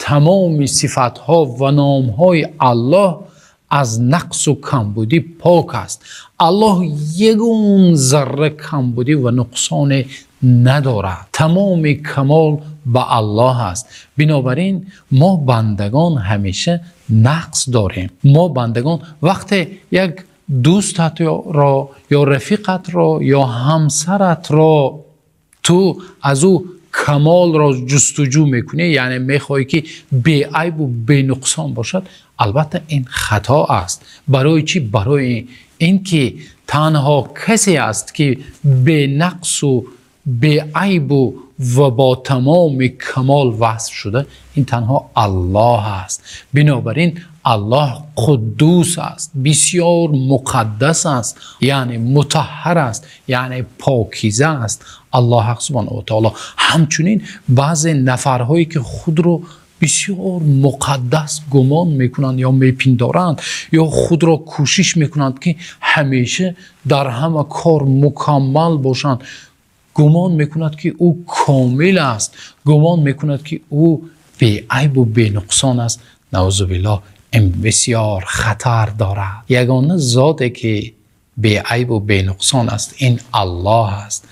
Тамоми сифатҳо ва номҳои Аллоҳ аз нақсу камбудӣ пок аст. Аллоҳ ягон зарра камбудӣ ва нуқсоне надорад. Тамоми камол ба Аллоҳ аст. Бинобар ин мо бандагон ҳамеша нақс дорем. Мо бандагон вақте як дӯстатро ё рафиқатро ё ҳамсаратро ту аз ӯ камолро ҷустуҷӯ мекунӣ, яъне мехоҳӣ, ки беайб ва бенуқсон бошад, албатта ин хато аст. Барои чӣ? Барои инки танҳо касе аст, ки бенақс ва беайб ва бо тамоми камол васф шуда, ин танҳо Аллоҳ аст. Бинобар ин Аллоҳ Қуддус аст, бисёр муқаддас аст, яъне мутаҳҳар аст, яъне покиза аст. Аллоҳ субҳонаҳу ва таъоло. Ҳамчунин баъзе нафарҳое, ки худро бисёр муқаддас гумон мекунанд ё мепиндоранд ё худро кӯшиш мекунанд, ки ҳамеша дар ҳама кор мукаммал бошанд, гумон мекунад, ки ӯ комил аст, гумон мекунад, ки ӯ беайб ва бенуқсон аст. Наъӯзу биллоҳ, ин бисёр хатар дорад. Ягона зоте, ки беайб ва бенуқсон аст, ин Аллоҳ аст.